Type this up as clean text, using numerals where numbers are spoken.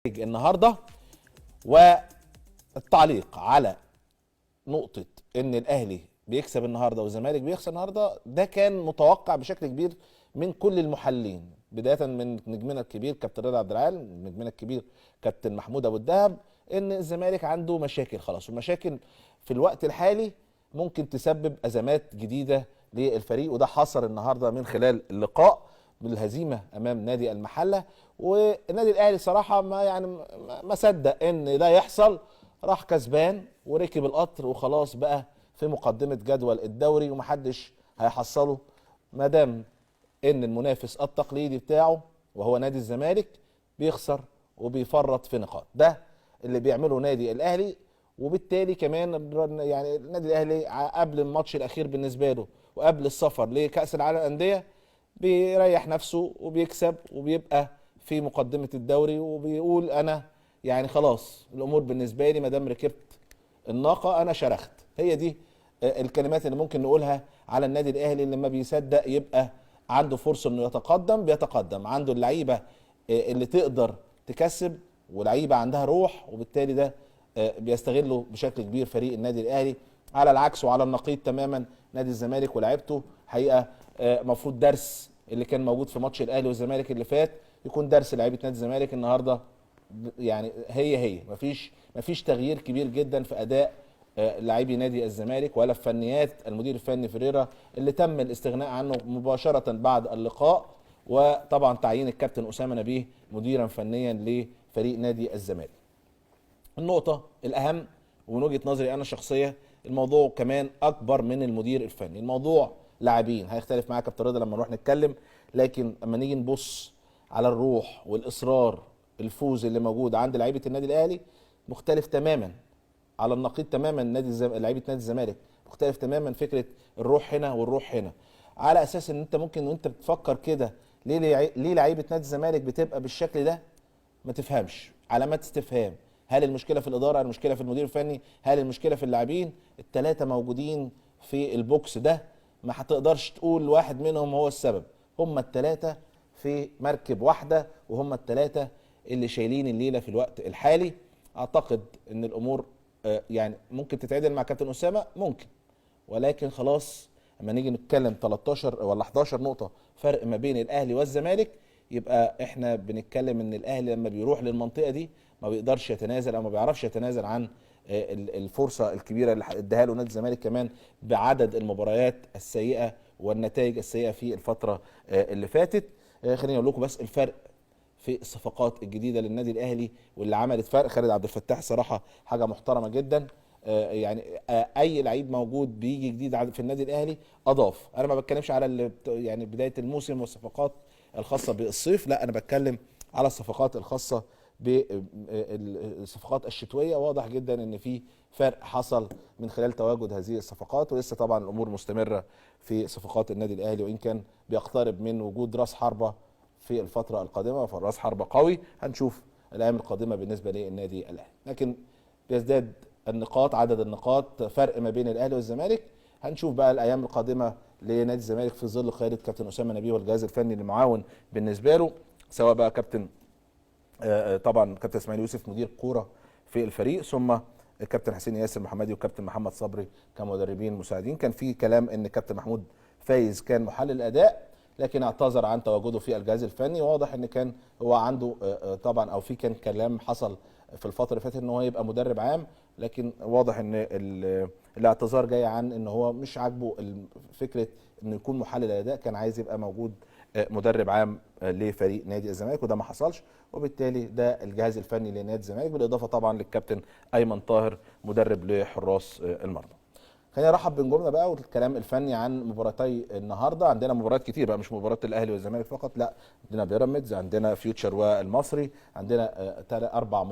النهارده والتعليق على نقطة ان الاهلي بيكسب النهارده والزمالك بيخسر النهارده، ده كان متوقع بشكل كبير من كل المحللين، بداية من نجمنا الكبير كابتن رضا عبد العال، نجمنا الكبير كابتن محمود ابو الدهب، ان الزمالك عنده مشاكل خلاص، والمشاكل في الوقت الحالي ممكن تسبب ازمات جديدة للفريق، وده حصل النهارده من خلال اللقاء بالهزيمة امام نادي المحلة. والنادي الاهلي صراحة ما يعني ما صدق ان ده يحصل، راح كسبان وركب القطر وخلاص بقى في مقدمه جدول الدوري ومحدش هيحصله، ما دام ان المنافس التقليدي بتاعه وهو نادي الزمالك بيخسر وبيفرط في نقاط. ده اللي بيعمله نادي الاهلي، وبالتالي كمان يعني النادي الاهلي قبل الماتش الاخير بالنسبة له وقبل السفر لكاس العالم للاندية بيريح نفسه وبيكسب وبيبقى في مقدمه الدوري، وبيقول انا يعني خلاص الامور بالنسبة لي ما دام ركبت الناقة انا شرخت. هي دي الكلمات اللي ممكن نقولها على النادي الاهلي اللي لما بيصدق يبقى عنده فرصة انه يتقدم بيتقدم، عنده اللعيبة اللي تقدر تكسب ولعيبة عندها روح، وبالتالي ده بيستغله بشكل كبير فريق النادي الاهلي. على العكس وعلى النقيض تماما نادي الزمالك ولاعيبته حقيقة مفروض درس اللي كان موجود في ماتش الاهلي والزمالك اللي فات يكون درس لعيبة نادي الزمالك النهارده، يعني هي مفيش تغيير كبير جدا في اداء لاعبي نادي الزمالك ولا في فنيات المدير الفني فريرا اللي تم الاستغناء عنه مباشرة بعد اللقاء، وطبعا تعيين الكابتن اسامة نبيه مديرا فنيا لفريق نادي الزمالك. النقطة الاهم ومن وجهه نظري انا الشخصية، الموضوع كمان اكبر من المدير الفني، الموضوع لاعبين. هيختلف معاك كابتن رضا لما نروح نتكلم، لكن اما نيجي نبص على الروح والاصرار الفوز اللي موجود عند لعيبة النادي الاهلي مختلف تماما، على النقيض تماما لعيبة نادي الزمالك مختلف تماما، فكرة الروح هنا والروح هنا، على اساس ان انت ممكن وانت بتفكر كده ليه لعيبة نادي الزمالك بتبقى بالشكل ده ما تفهمش، علامات استفهام. هل المشكلة في الادارة؟ هل المشكلة في المدير الفني؟ هل المشكلة في اللاعبين؟ الثلاثة موجودين في البوكس ده، ما هتقدرش تقول واحد منهم هو السبب، هم الثلاثة في مركب واحدة وهم الثلاثة اللي شايلين الليلة في الوقت الحالي. اعتقد ان الامور يعني ممكن تتعدل مع كابتن اسامة، ممكن، ولكن خلاص اما نيجي نتكلم 13 ولا 11 نقطة فرق ما بين الاهلي والزمالك، يبقى احنا بنتكلم ان الاهلي لما بيروح للمنطقة دي ما بيقدرش يتنازل او ما بيعرفش يتنازل عن الفرصة الكبيرة اللي اداها له نادي الزمالك، كمان بعدد المباريات السيئة والنتائج السيئة في الفترة اللي فاتت. خليني اقول لكم بس الفرق في الصفقات الجديدة للنادي الاهلي واللي عملت فرق. خالد عبد الفتاح صراحة حاجة محترمه جدا، يعني اي لعيب موجود بيجي جديد في النادي الاهلي اضاف. انا ما بتكلمش على اللي يعني بداية الموسم والصفقات الخاصة بالصيف، لا انا بتكلم على الصفقات الخاصة بالصفقات الشتوية. واضح جدا ان في فرق حصل من خلال تواجد هذه الصفقات، ولسه طبعا الامور مستمرة في صفقات النادي الاهلي، وان كان بيقترب من وجود راس حربه في الفترة القادمة، فالراس حربه قوي، هنشوف الايام القادمة بالنسبة للنادي الاهلي. لكن بيزداد النقاط، عدد النقاط فرق ما بين الاهلي والزمالك، هنشوف بقى الايام القادمة لنادي الزمالك في ظل قيادة كابتن اسامة نبيه والجهاز الفني اللي معاون بالنسبة له، سواء بقى كابتن طبعا كابتن اسماعيل يوسف مدير كورة في الفريق، ثم الكابتن حسين ياسر محمدي والكابتن محمد صبري كمدربين مساعدين. كان في كلام ان كابتن محمود فايز كان محلل اداء، لكن اعتذر عن تواجده في الجهاز الفني. واضح ان كان هو عنده طبعا او في كان كلام حصل في الفترة اللي فاتت ان هو يبقى مدرب عام، لكن واضح ان الاعتذار جاي عن ان هو مش عاجبه فكرة انه يكون محلل اداء، كان عايز يبقى موجود مدرب عام لفريق نادي الزمالك، وده ما حصلش، وبالتالي ده الجهاز الفني لنادي الزمالك، بالاضافة طبعا للكابتن ايمن طاهر مدرب لحراس المرمى. خلينا نرحب بنجومنا بقى والكلام الفني عن مباراتي النهارده. عندنا مباريات كتير بقى، مش مباراة الاهلي والزمالك فقط، لا عندنا بيراميدز، عندنا فيوتشر والمصري، عندنا 4